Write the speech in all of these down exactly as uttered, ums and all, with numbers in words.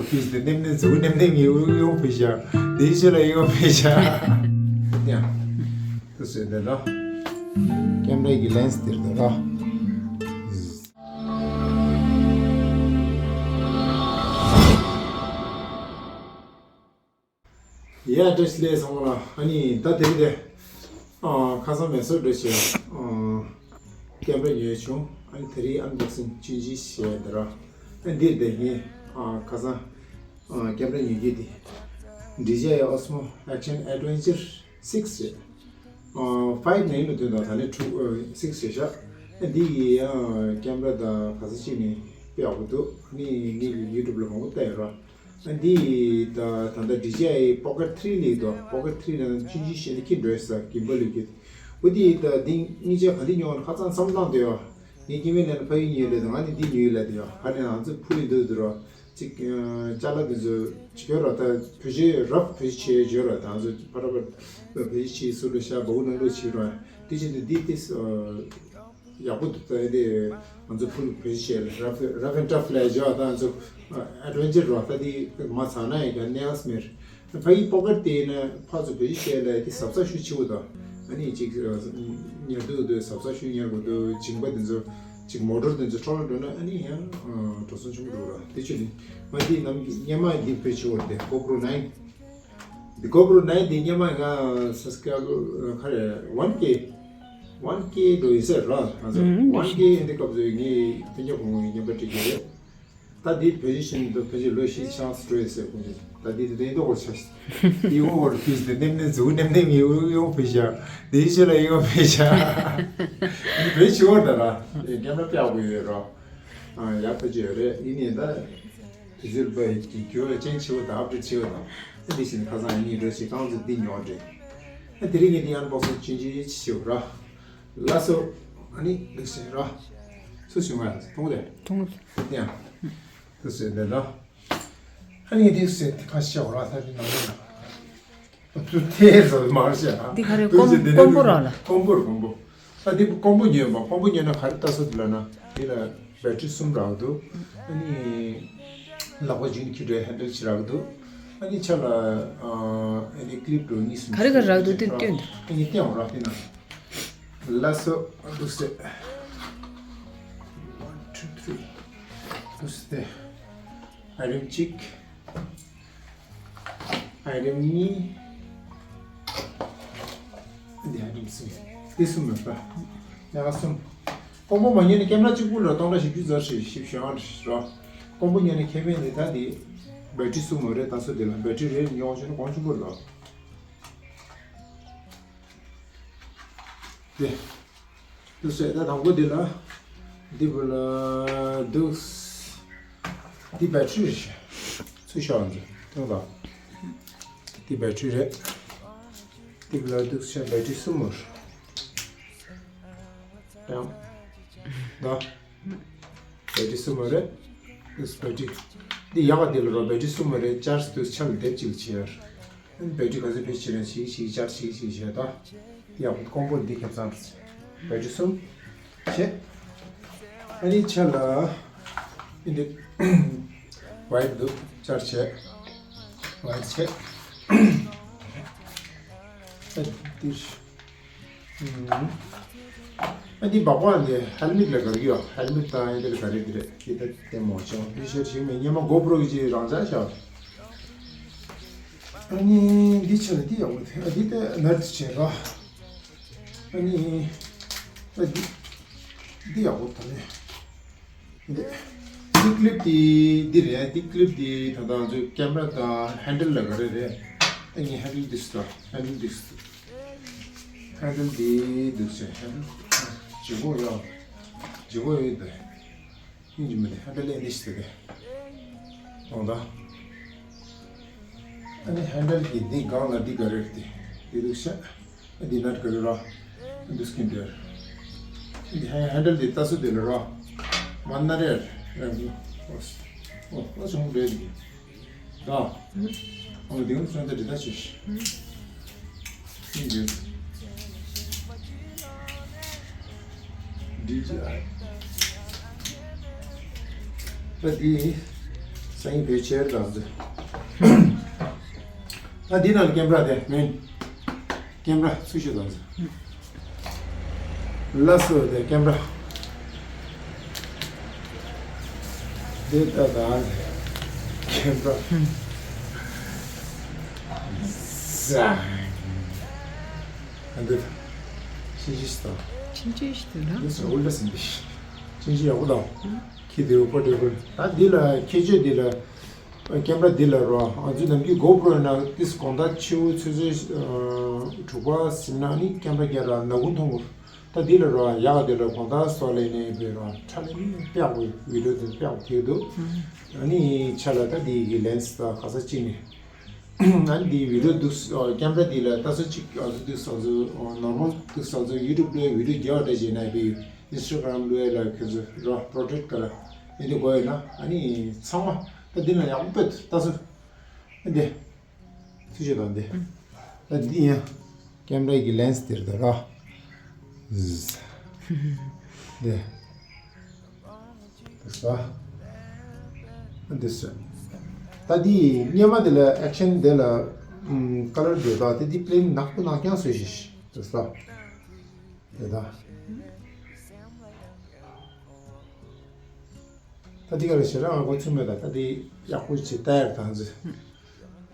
ཕིས་དེ་ནེམ་ནེ་ཛུ་ནེམ་ནེ་ངི་ཡོང་ཕེ་ཤ། དེ་ཤ་ལ་ཡོང་ཕེ་ཤ། ཡ། དུ་སེ་དེ་ལ། ཀེམ་ར་གི་ལེན་སི་དེར་དུ་ལ། ཡ་བཀྲ་ཤིས་བདེ་ལེགས་ཚང་མ་ལ། ཨ་ནི་ད་དེ་རིང་དེ། ཨ། ཁ་སང་མེ་སོར་འགྲོ་བྱས། ཨ། ཀེམ་ར་ཉོས་བྱུང་། ཨ་ནི་དེ་རིང་ཨན་བོག་སིང་ཆུང་ཆུང་བྱས་འདི་ར། ཨ། འདིར་དེ་ངས། ཨ། ཁ་སང་། ཨ། ཀེམ་ར་ཉོས་རྒྱུ་དེ། ཌི་ཇེ་ཨའི་ཨོ་སི་མོ་ཨེག་ཤན་ཨེ་ཌི་ཝེན་ཅར་སིག་བྱས། ཨ། ཕའིབ་ནས་ཡིན་ལ་དོན་དག་ད་ནི་ཊུ། ཨ། སིག་བྱས་ཤག་ཨ། འདི་ཡི་ཡང་ཀེམ་ར་དང་ག་ས་ཅིག་ནས་དཔེ་ཡག་པོ་འདུག་ཨ་ནི་ངས་ཡུ་ཊུབ་ལ་མང་པོ་བལྟས་ཡོད་ར། ཨ། འདི་ད་ད་ལྟ་ཌི་ཇེ་ཨའི་པོ་ཀེཊ་ཐི་རི་ལེགས་འདུག་པོ་ཀེཊ་ཐི་རི་ནང་ཆུང་ཆུང་བྱས་ནས་ཁྱི་འགྲོ་ས་གིམ་པལ་ཡོད་ཀྱི། འོ་དེ་ད་འདི་སྔོན་ཆད་ག་འདི་ཉོ་ན་ཁ་ཚང་བསམ་བློ་བཏང་དེ་ཡོད། ངས་ཁྱི་མེད་ལ་ནི་ཕ་ཡུལ་ཉོས་ལ་དེ་ང་ནི་འདི་ཉོས་ལ་དེ་ཡོད། ཧ་ནས་ང་ཚོ་ཕུ་ལི་འདུག་འདུག་རོ། ཅིག་ཅ་ལག་འདི་ཚོ་ཅིག་ཡོད་རོ། ད་བེད་སྤྱོད་རབ་བེད་སྤྱོད་བྱས་ཡོད་རོ། ད་ང་ཚོ་ཕ་ར་པ་བེད་སྤྱོད་བྱས་སུ་ལ་ཤ་བ་འུ་ནང་ལོ་བྱས་རོ། དེ་བཞིན་དུ་འདི་ཏིས། ཡག་པོ་འདུག་ད་དེ་ང་ཚོ་ཕུལ་བེད་སྤྱོད་བྱས་ལ་རབ་རབ་ཨེན་ཊབ་ལ་བཞག་ད་ང་ཚོ་ཨེ་ཌི་ཝེན་ཅར་རོ། ད་དེ་མ་ཚང་ན་ཡི་ག་ནེ་ཨས་མེར་ཕ་གི་པོ་ཀེཊ་དེ་ན་ཕ་ཚོ་བེད་སྤྱོད་བྱས་ལ་དེ་གཟབ་གཟབ་ཞུ་ཆེ་བོ་དང་ཨ་ནི་ཅིག་ཉར་དུས་དུས་གཟབ་གཟབ་ཞུ་ཉར་དགོས་འདུག་མཇིང་པ་དེ་ཚོ་མཇིང་མོ་ཊར་དེ་ཚོ་འཕྲོ་བརླག་འགྲོ་ན་ཨ་ནི་ཡང་འགྲོ་སོང་ཆེན་པོ་འགྲོ་ར། དེ་ཆུ་ནི་ང་དེ་ནམ་གྱི་སྔོན་མ་འདི་བེད་སྤྱོད་བྱས་ཏེ་གོ་པྲོ་ནའིན། འདི་གོ་པྲོ་ནའིན་འདི་སྔོན་མ་ང་སབ་སི་ཀ་རའེ་བར་ག་རེ་ཝན་ཀེ། ཝན་ཀེ་འགྲོ་ཡིན་ཟེར་ར། ང་ཚོ་ཨུམ། ཝན་ཀེ་འདི་སྐབས་སུ་ངས་སྤུན་ཀྱག་བུ་མོ་ཡི་རྔན་པ་སྤྲད་ཀྱི་རེད། ད་འདི་བེད་སྤྱོད་བྱེད་འདུག་བེད་སྤྱོད་ལོ་བཞི་ཆགས་སུ་འགྲོ་ཡིན་ཟེར་ཁོང་ཚོས། ད་འདི་དེ་འདྲ་ཡིན་མདོག་ཁ་ཆགས། འདི་འོ་འོར་ཕིས་དེ་ནེམ་ནེ་ཛུ་ནེམ་ནེ་ངི་ཡོང་ཕེ་ཤ། འདི་ཤ་ལ་ཡོང་ཕེ་ཤ། འདི་བེད་སྤྱོད་བྱས་ད་ར། རྔན་པ་སྤྲད་དགོས་ཡོད་ར། ཨ། ཡག་པོ་བྱས་ཡོད་རེད། ཡིན་ནའི་ད། དུས་ཚོད་པ་ཡི་གི་འགྱུར་བ་ཅན་ཆེ་བོ་དང་ཨབ་ཌེཊ་ཆེ་བོ་དང་། ཨ། འདི་བཞིན་ཁ་སང་ཡིན་འགྲོ་ཞིག་རྐང་འཛིན་འདི་ཉོ་འདྲེ། ཨ། དེ་རིང་ངས་འདི་ཨན་བོག་སིང་ཆུང་ཆུང་ཞིག་བྱེད་ར། ལགས་སོ། ཨ་ནི་འདུག་ཟེར་ར། སུ་ཞིག་མ་མཐོང་རེད། མཐོང་། ཡ། འདུག་ཟེར་འདི་ར། ཨ་ནི་འདུག་ཟེར་ཁ་ཤས་ར་ད་འདི་ནང་ལ། ཐེ་རོ་མར་ཤ། འདི་ག་རེ། ཀོང་། ཀོང་པོ་ར་ལ། ཀོང་པོ་ར་ཀོང་པོ། ད་འདི་ཀོང་པོ་ཉོས་པ། ཀོང་པོ་ཉོས་ན་ག་རེ་ལྟ་ས་འདུག་ལབ་ན། འདི་ལ་བེ་ཊི་རི་གསུམ་རག་འདུག་ཨ་ནི་ལག་པ་གཅིག་ནི་ཁྱི་འདྲའི་ཧན་ཌལ་གཅིག་རག་འདུག་ཨ་ནི་ཕྱག་ལ་ཨ་ནི་ཀི་ལིབ་འདྲ་གཉིས་གསུམ། ག་རེ་ག་རེ་རག་འདུག་དེ་སྟོན་དང་། ཨ་ནི་སྟོན་ར་དེ་ན། ལགས་སོ། འདུག་ཟེར། One, two, three. འདུག་ཟེར། ཨའི་རིམ་གཅིག་ཨའི་རིམ་གཉིས། འདི་ཨའི་རིམ་གསུམ། འདི་གསུམ་མེད་པ། ཡ་གསུམ། ཀོང་པོ་མ་ཉོས་ནས་ཀེམ་ར་གཅིག་པུ་ལ་སྟོང་ཕྲག་བཞི་བཅུ་ཙམ་ཞིག་ཞིབ་བཤད་ཨང་རེད་རོ། ཀོང་པོ་ཉོས་ནས་ཁེ་ཕན་འདི་ད་འདི། བེ་ཊི་རི་གསུམ་མ་རེད། ད་སོ་འདི་ལ་བེ་ཊི་རི་རེ་ཉོ་བྱུང་ན་གོང་ཆེན་པོ་རེད་རོ། འདི། འདི་ཟེར་ད་དང་པོ་འདི་ལ། འདི་བུ་ལ་འདུག་འདི་བེ་ཊི་རི་རེད། ཚུར་ཤོག་འདི་མཐོང་དང་། འདི་བེ་ཊི་རི་རེད། འདི་བུ་ལ་འདུག་ཟེར་བེ་ཊི་རི་གསུམ་མོ་རེད། ཡང་། ད། བེ་ཊི་རི་གསུམ་མོ་རེད། འདི་བེ་ཊི་རི། འདི་ཡག་ག་འདི་ལ་རོ། བེ་ཊི་རི་གསུམ་མོ་རེད། ཅར་ཇི་དུས་ཆ་ལ་དེབ་གཅིག་ལ་བྱེད་ཡ་རེད། བེ་ཊི་རི་ག་ཚོད་བེད་སྤྱོད་རན་ཞིག་ཞིག་ཅར་ཞིག་ཞིག་བྱས་ད། ཡག་པོ་ཀོང་པོ་འདི་ཁེབས་ཚང་རེད། བེ་ཊི་རི་གསུམ། བྱས། ཨ་ནི་ཆ་ལ། འདི། ཝའེར་འདུག་ཅར་བྱས། ཝའེར་བྱས། ཨ་འདི། ཨ་འདི་སྦག་སྦག་འདི་ཧེལ་མེཊ་ལ་ག་རེ་ཡོད། ཧེལ་མེཊ་དང་ཨ་འདི་ལ་ག་རེ་འདི་རེད། འདི་ད་ལྟད་མོ་བྱུང་། འདི་ཤར་ཞིག་མེད། སྔོན་མ་གོ་པྲོ་གི་ཅིག་རང་འཇགས་ཤག་ཨ་ནི་འདི་ཆ་ལ་འདི་ཡག་པོ་འདུག་ཨ་འདི་ད་ནར་ཏི་བྱས་རོ། ཨ་ནི་ད་འདི་འདི་ཡག་པོ་ད་ནི་འདི། འདི་ཀི་ལིབ་འདི་འདི་རེད། འདི་ཀི་ལིབ་འདི་ད་ལྟ་ང་ཚོའི་ཀེམ་ར་དང་ཧན་ཌལ་ལ་ག་རེ་རེད། ཨ་ནི་ཧན་ཌལ་འདི་སུ་ད་ཧན་ཌལ་འདི་སུ། ཧན་ཌལ་འདི་འདུག་ཟེར། ཧན་ཌལ་ལྗིད་ཁོག་ཡོད། ལྗིད་ཁོག་ཡོད་དེ། སྙིང་རྗེ་མི་འདུག་ཧན་ཌལ་ཨེ་འདི་ཞིག་དེ་དེ། འོང་ད། ཨ་ནི་ཧན་ཌལ་གྱི་འདི་སྒང་ལ་འདི་ག་རེ་རེད་དེ། འདི་འདུག་ཤག་ཨ་འདི་ནཊ་ག་རེ་ར། འདི་སྐྱིན་འདྲ། འདི་ཧན་ཧན་ཌལ་འདི་ལྟ་སུ་འདི་ལ་ར། མ་ན་རེ་ར། ཨོ་ཨོ་ཨོ་ཆུང་རེད་འདི། ད། ཨོ་འདི་ངོ་ཚོན་ད་འདི་ད་ཆུ་ཤི། འདི་འདི། ཌི་ཇེ་ཨའི། ད་འདི། སང་ཉིན་བེད་ཆེར་དང་ཚོད། ད་འདི་ནང་ཀེམ་ར་དེ་མིན། ཀེམ་ར་ཚུར་ཤོག་དང་ཚོད། ལགས་སོ་དེ་ཀེམ་ར། འདི་ལྟ་དང་། ཀེམ་ར། ཟ། ཨ་འདི་ད། ཕྱིན་ཅི་ཞིག་དང་། ཕྱིན་ཅི་ཞིག་དང་ན། འདི་ཟ་འུ་ལ་ཟིན་པའི། ཕྱིན་ཅི་ཡག་པོ་དང་། ཁྱི་དེ་པོ་ཏྲེ་པོ། ད་འདི་ལ་ཁྱད་ཆོས་འདི་ལ། ཀེམ་ར་འདི་ལ་རོ། ང་ཚོའི་ནམ་རྒྱུན་གོ་པྲོ་ཡིན་ན་ཏིས་དགོང་དག་ཕྱི་པོ་ཆུ་ཚོད་དྲུག་པ་ཟིན་ན་ནི་ཀེམ་ར་རྒྱག་ར་ནག་ཁུང་མཐོང་གི། ད་འདི་ལ་རོ་ཡག་འདི་ལ་དགོང་དག་སོགས་ལས་ནས་བེ་རོ་ཁྲ་ལས་ནི་དཔེ་ཡག་པོ་བི་ཌིའོ་འདི་དཔེ་ཡག་པོ་ཐེབས་འདུག་ཨ་ནི་ཆ་ལ་ད་འདི་གི་ལེན་སི་ད་ག་ས་ཅི་ནས། ཨ་ནི་འདི་བི་ཌིའོ་འདུག་ཀེམ་ར་འདི་ལ་ད་སོ་ཅིག་ཨ་ཚོ་འདུག་ས་ཚོ་ནོར་མལ་འདུག་ས་ཚོ་ཡུ་ཊུབ་ལ་བི་ཌིའོ་རྒྱག་འདྲ་བྱས་ན་བི་ཨིན་སི་ཊ་གྷ་རམ་ལ་ལ་ཁྱོད་ཚོ་རོ་པྲོ་ཊེག་ག་ལ་ཨེ་འདི་དགོས་ཡོད་ན་ཨ་ནི་ཚང་མ་ད་འདི་ན་ཡག་པོ་དཔེ་ད་སོ་ཨེ་འདི་ཚུལ་ཤོས་དང་འདི་ད་འདི་ཡང་ཀེམ་ར་གི་ལེན་སི་འདིར་ད་རོ། འདི། འདི་ཟ། འདི་ཟ། ད་འདི་སྔོན་མ་འདི་ལ་ཨེག་ཤན་འདི་ལ་ཨམ་ཀ་ལར་འདི་དག་དེ་འདི་པི་ལེན་ནག་པོ་ནག་རྐྱང་བཟོས་ཤིག་འདི་ཟ། འདི་དག་ད་འདི་ག་ལ་ཞེ་དྲག་ང་གོ་ཚུལ་མེད་ད། ད་འདི་ཡག་པོ་བྱེད་ལྟ་ཡར་དང་ཟེར།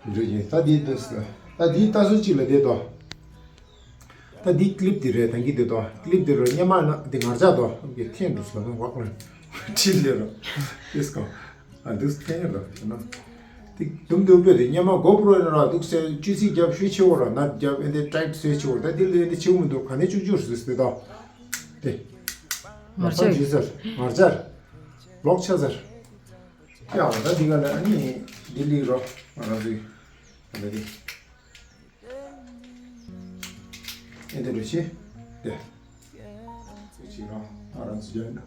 འགྲོ་གི་ད་འདི་འདི་ཟ། ད་འདི་ལྟ་སོ་གཅིག་ལ་བསྡད་དོ། ད་འདི་ཀི་ལིབ་འདི་རེད། ད་གི་འདི་དོ་ཀི་ལིབ་འདི་རོ་སྔོན་མ་ན་འདི་ངར་ཆགས་དོ་གི་འཐེན་འདུག་ཟེར་ལ་ནང་བག་ལ་ཁྲིད་ལེ་རོ། ཨིས་ཀོ་ཨ་འདུག་འཐེན་རོ་ཟེར་ན། འདི་དུམ་དུམ་པོ་དེ་སྔོན་མ་གོ་པྲོ་ཡིན་རོ་འདུག་ཟེར་བཅུ་ཚིགས་རྒྱབ་ཤུལ་ཆེ་བོ་རོ་ན་རྒྱབ་ཨེ་འདི་ཊའིཊ་བཟོས་ཆེ་བོ་རོ། ད་འདི་ལས་འདི་ཆེ་བོ་མི་འདུག་ག་ནས་བཅུག་རྒྱུ་རེད་ཟེར་དོ། དེ་ངར་ཆགས་ཇི་ཟེར་ངར་ཆགས་ལོག་ཆགས་ཟེར། ཡ་ད་འདི་ག་ལ་ཨ་ནི་ལྡི་ལི་རོ་ང་རང་ཚོའི་ད་འདི་ཨེ་འདི་རུ་ཆེ་དེ་ཆེ་རོ་ང་རང་ཚོའི་ཡོད་ན་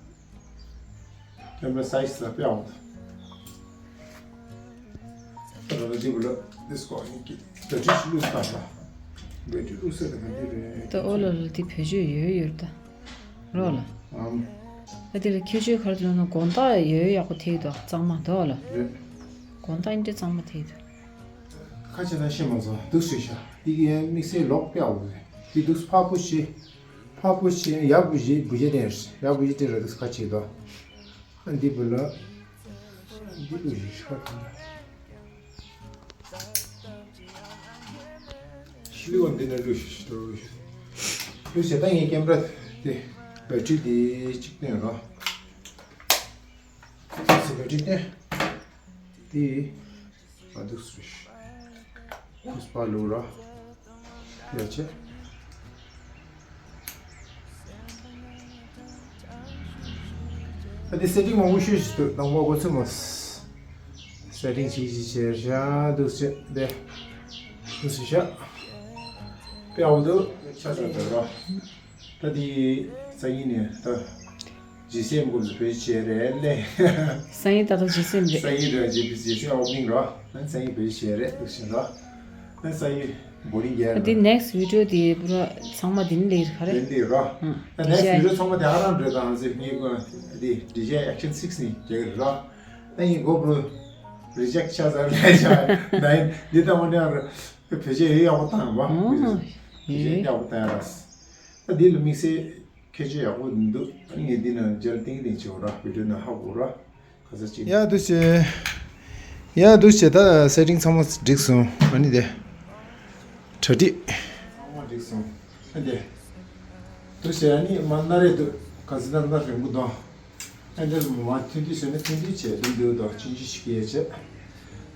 ཀེམ་ར་སའི་ཛི་ལ་དཔེ་ཡག་པོ་འདུག་ད་ལ་འདི་བུ་ལ་འདི་སྐོར་ཡིན་གི་ད་ཅི་ཞིག་ལུས་ལྟ་ཤ་བེ་ཏྲི་ལུས་ས་དེ་ག་འདི་རེད། ད་ཨོ་ལ་ལ་འདི་བེད་སྤྱོད་ཡོད་ཡོད་ད། རོགས་ལ། ཨམ། ད་དེ་ལ་ཁྱད་ཆོས་ག་རེ་འདུག་ན་དགོང་དག་ཡོད་ཡག་པོ་ཐེག་འདུག་གཙང་མ་འདུག་ལ། རེད། དགོང་དག་འདི་གཙང་མ་ཐེག་འདུག་ཁ་ཆེ་ན་ཤེས་མ་སོང་འདུག་སུས་ཤ་འདི་གི་དམིགས་བསལ་ལོག་དཔེ་ཡག་པོ་རེད། འདི་འདུག་ཕག་པོ་ཤེ། ཕག་པོ་ཤེ་ཡག་པོ་ཞེ་བུ་ཞེ་དེ་ཡག་པོ་ཞེ་དེ་རེད་འདུག་ཁ་ཆེ་དོ། ཨ་འདི་བུ་ལ། འདི་བུ་ཞེ་ཤ་ག་ལ། ཤི་ལི་བ་འདི་ནས་ལུས་ཤི་ཤི་ཏོ་ལུས་ཤི། ལུས་ཤི་ད་ངའི་ཀེམ་ར་དེ་བེ་ཊི་རི་དེ་གཅིག་བཏོན་རོགས། སི་བེ་ཊི་རི་བཏོན། དེ་ཨ་འདུག་སུ་ཤི། ཁུ་སི་པ་ལུ་རོགས། ཡ་ཆེ། ཨ་དེ་སེ་ཊིང་མང་པོ་ཤོད་ཤི་འདུག་དང་པོ་གོ་ཚུལ་མོ། སེ་ཊིང་ཅིག་ཅིག་བྱས་ཤ་འདུག་ཅེ་དེ། འདུག་སུ་ཤ། དཔེ་ཡག་པོ་འདུག་ཆ་ཚང་འདུག་རོ། ད་དེ་སང་ཉིན་ནས་ད་ཇི་སི་ཨེམ་སྐོར་ལ་བེད་སྤྱད་རེད་ལེ། སང་ཉིན་ད་ལྟ་ཇི་སི་ཨེམ་རེད། སང་ཉིན་རེད་ཇི་སི་ཨེམ་ཨོ་པ་ནིང་རོ། ཨ་སང་ཉིན་བེད་སྤྱད་རེད་འདུག་ཤིང་རོ། ཨ་སང་ཉིན་བོ་རིང་རྒྱལ་རོ། ད་དེ་ནེག་སི་ཊི་བི་ཌི་ཡོ་དེ་པུ་ར་ཚང་མ་དེ་ནས་ལེ་རེད་ག་རེད། དེ་འདི་རོ། ཨ་ནེག་སི་ཊི་བི་ཌི་ཡོ་ཚང་མ་དེ་ཨ་རང་རེད་ད་ཨ་ཟེར་ངེས་གོ་དེ་ཌི་ཇེ་ཨེག་ཤན་སིག་ནས་རྒྱག་གི་རེད་རོ། ཨ་ངེས་གོ་པུ་རི་ཇེག་ཆ་ཟེར་ལེ་ཆ་ད་ཡིན་འདི་ལྟ་བུ་ནས་ཨ་རོ། བེད་སྤྱད་ཡོད་ཡག་པོ་བཏང་བ། ཨོ། བེད་སྤྱད་ཡོད་ཡག་པོ་བཏང་ཡ་ར། ད་འདི་ལ་དམིགས་བསལ་ཁྱད་ཆོས་ཡག་པོ་འདུག་ཨ་ནི་ངས་འདི་ན་མཇལ་ཏིང་ཏིང་བྱེད་འོ་ར་བི་ཌིའོ་ན་ཧ་གོ་ར་ག་ས་ཅིག་ཡ་འདུག་སེ། ཡ་འདུག་སེ་ད་སེ་ཊིང་ཚང་མ་འགྲིག་སོང་ཨ་ནི་དེ། གྲ་སྒྲིག་ཚང་མ་འགྲིག་སོང་ཨ་དེ། འདུག་སེ་ཨ་ནི་མ་ན་རེ་འདུག་ག་ས་ད་ན་རིང་པོ་དང་། ཨ་འདིར་མ་ཐོན་དུས་ཟེར་ན་ཐོན་དུས་བྱས་དུས་འདུག་དོ་ཅིན་ཅི་ཞིག་ཡས་བྱས།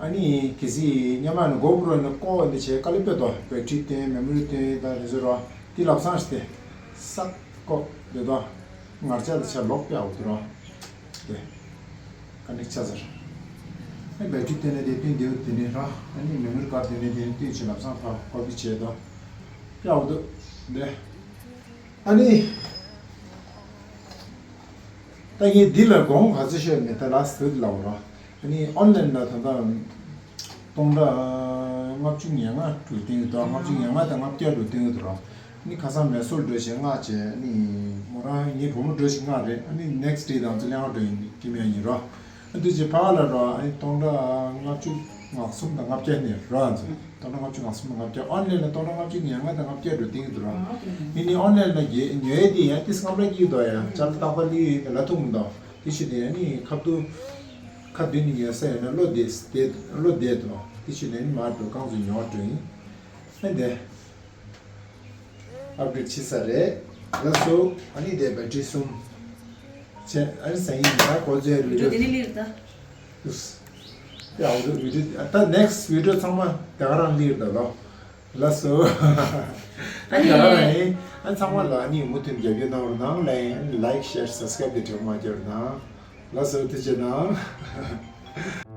ཨ་ནི་གལ་སྲིད་སྔོན་མ་ནས་གོ་པྲོ་ནས་ཀོ་འདི་བྱས་དཀའ་ལས་དཔེ་དོ་བེ་ཊི་རི་བཏོན་མེ་མོ་རི་བཏོན་དང་དེ་ཚོ་རོ་དེ་ལབ་སང་ཞིག་དེ་སག་ཀོ་དེ་དོ་ངར་ཆ་དེ་ཆ་ལོག་པའི་འོག་ཏུ་རོ་དེ་ཀ་ནེག་ཆ་ཟེར། ཨ་བེ་ཊི་རི་བཏོན་ནས་དེ་བཏོན་དེ་དེ་ནས་རོ་ཨ་ནི་མེ་མོ་རི་ཀར་དེ་ནས་དེ་བཏོན་བྱས་ལབ་སང་ཕ་ཀོ་པི་བྱས་དོ་པའི་འོག་ཏུ་དེ། ཨ་ནི། ད་ངས་འདི་ལ་དགོངས་ག་ཚོད་བཤད་མེད་ད་ལ་སི་ཐུ་ལ་འོ་ར། ཨ་ནི་ཨོན་ལན་ལ་ད་ལྟ་སྟོང་ཕྲག་ལྔ་བཅུ་ང་ལྔ་འགྲོ་སྟེང་དང་ལྔ་བཅུ་ང་ལྔ་དང་ལྔ་བརྒྱ་འགྲོ་སྟེང་དུ་ར། ཨ་ནི་ཁ་སང་མེ་སོར་འགྲོ་བྱས་ལྔ་བྱས་ཨ་ནི་མོ་རང་ངའི་བུ་མོ་འགྲོ་བྱས་ལྔ་རེད་ཨ་ནི་ནེག་སི་ཊི་ཌེ་དང་ཚོ་ལེན་འགྲོ་ཡིན་ཀི་མེ་ཡིན་ར། ཨ་དེ་རྗེས་ཕ་ལ་རོ། ཨ་ནི་སྟོང་ཕྲག་ལྔ་བཅུ་ང་གསུམ་དང་ལྔ་བརྒྱ་ནས་རོ། ཨ་ཚོ་སྟོང་ཕྲག་ལྔ་བཅུ་ང་གསུམ་དང་ལྔ་བརྒྱ། ཨོན་ལན་ལ་སྟོང་ཕྲག་ལྔ་བཅུ་ང་ལྔ་དང་ལྔ་བརྒྱ་འགྲོ་སྟེང་དུ་རོ། ཨ་དེ་ནས་ཨ་ནི་ཨོན་ལན་ལ་རྒྱལ་ཉོས་དེ་ཡང་ཏིས་སྔ་ལ་གྱིས་དོ་ཡང་ཅ་ལ་རྟག་པ་ལི་ཡོད་ལ་ཐུག་མི་འདུག་དེ་ཕྱིར་དེ་ཡང་ནི་ཁབ་ཏུ་ཁ་བདུན་ནི་ཉོས་ས་ཡོད་ན་བློ་བདེ་བདེ་བློ་བདེ་དོ། དེ་ཕྱིར་དེ་ནི་མར་འགྲོ་རྐང་ཚོ་ཉོ་འགྲོ་ཡིན། ཨ་འདི། ཨབ་ཌེཊ་བྱས་ཚར་རེད། ལགས་སོ། ཨ་ནི་དེ་བེ་ཊི་རི་གསུམ། བྱས། ཨ་ནི་སང་ཉིན་ད་གོ་ཚོད་བི་ཌི་ཡོ་དེ་ནི་ལིར་ད། ཡ་འོ་བི་ཌི་ཡོ་ད་ནེག་སི་བི་ཌི་ཡོ་ཚང་མ་དེ་ག་རང་ལིར་ད་ལོ། ལགས་སོ། ཨ་ནི་དེ་ག་རང་ཡིན། ཨ་ཚང་མ་ལ་ཨ་ནི་མུ་མཐུད་རྒྱབ་སྐྱོར་གནང་རོགས་གནང་། ལ་ཡིན་ལའིཀ་ཤེར་སབ་སི་ཀ་རའིབ་དེ་དྲན་མ་བརྗེད་རོགས་གནང་། ལགས་སོ། ཐུགས་རྗེ་གནང་།